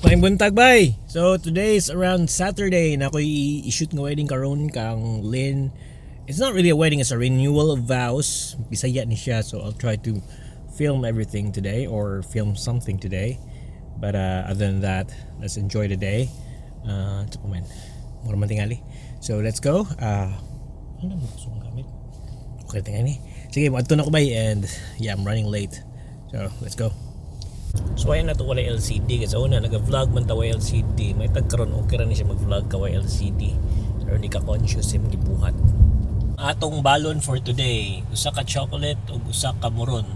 Maayong buntag, bay. So today is around Saturday na ako'y i-shoot nga wedding karon kang Lynn. It's not really a wedding, it's a renewal of vows. Bisaya ni siya, so I'll try to film everything today or film something today. But other than that, let's enjoy the day. Ito pa man. Mura man tingali. So let's go. Ano mo gusto kong gamit? Okay, tingali. Sige, adto na ko, bay, and yeah, I'm running late. So, let's go. So ayan na to, wala LCD kasi una naga-vlog man ta wa LCD. May tag karon okay ra ni siya mag-vlog ka wa LCD. Pero di ka conscious sa imong gibuhat. Atong balon for today, usa ka chocolate ug usa ka moron.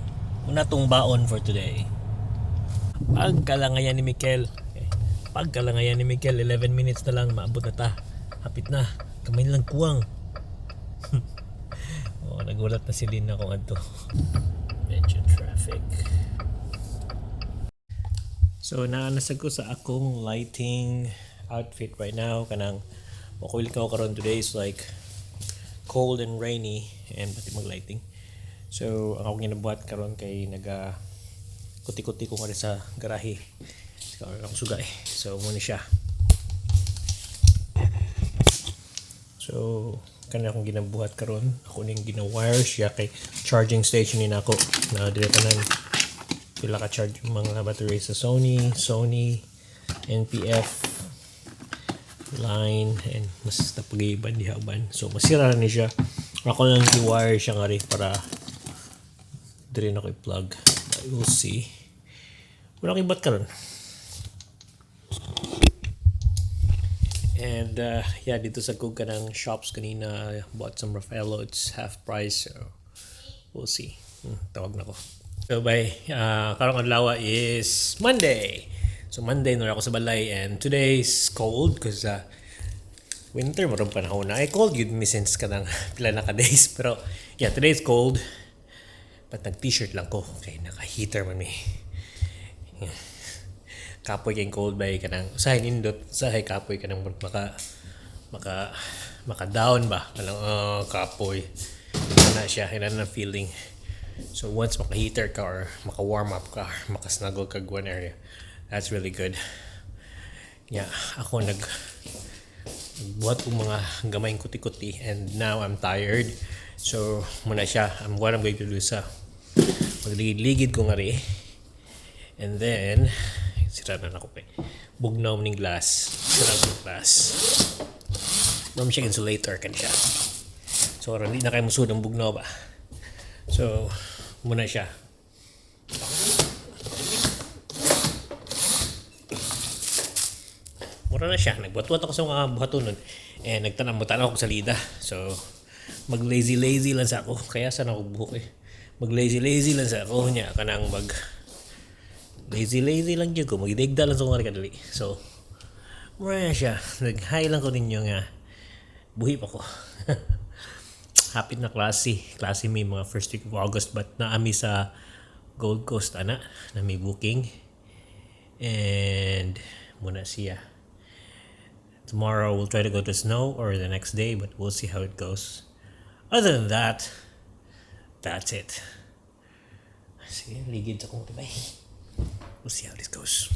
Una tong baon for today. Pagkalangayan ni Mikel. Okay. Pagkalangayan ni Mikel, 11 minutes na lang maabot na ta. Hapit na. Kamay na lang kuwang. Oh, nagulat na si Lynn na kung adto. Medyo traffic. So naa na sad ko sa akong lighting outfit right now, kanang makuil ko karon. Today is like cold and rainy and pati mag-lighting. So ang akong ginabuhat karon kay naga kuti-kuti ko nga sa garahe. So akong sugay. So muna siya. So kani akong ginabuhat karon, ako ning gina-wire siya kay charging station ni nako na dire tanan pila ka charge mga battery sa Sony, Sony, NPF line and mas napagiban diha uban. So masira na ni siya. Ako lang gi-wire siya nga rin para diri na ko i-plug. But we'll see. Wala kay bat karon. And yeah, dito sa kog kanang shops kanina, bought some Raffaello. It's half price, so we'll see. Tawag na ko. So by karong adlaw is Monday. So Monday na ako sa balay and today's cold because winter mo panahon na. Ay, cold yun mi since kanang pila na ka days, pero yeah, today's cold. But nag t-shirt lang ko kay naka-heater man mi. Yeah. Kapoy kay cold bay, kanang usahay nindot, usahay kapoy, kanang maka maka maka down ba, kanang kapoy na siya, kailan na feeling. So once maka heater ka or maka warm up ka, maka snuggle ka one area, that's really good. Yeah, ako nagbuhat og mga gamayng kuti-kuti and now I'm tired. So muna siya, I'm what I'm going to do sa magligid-ligid ko nga ri. And then sira na nako kay bugnaw ning glass. Sira ng glass. Ma'am siya, insulator kan siya. So aron di na kayo musud ang bugnaw ba. So muna siya. Mura na siya. Nagbuhat-buhat ako sa mga buhaton nun. Eh, nagtanam ako sa lida. So, mag lazy lazy lang sa ako. Kaya sana ako buhok eh. Mag lazy lazy lang sa ako. Nya, kanang mag lazy lazy lang jud ko. Magdigda lang sa mga kadali. So, mura na siya. Nag-hi lang ko ninyo nga. Buhi pa ko. Hapit na klase. Klase may mga first week of August, but naami sa Gold Coast ana na may booking. And muna siya. Tomorrow we'll try to go to snow or the next day, but we'll see how it goes. Other than that, that's it. Sige, ligid sa kong tibay. We'll see how this goes.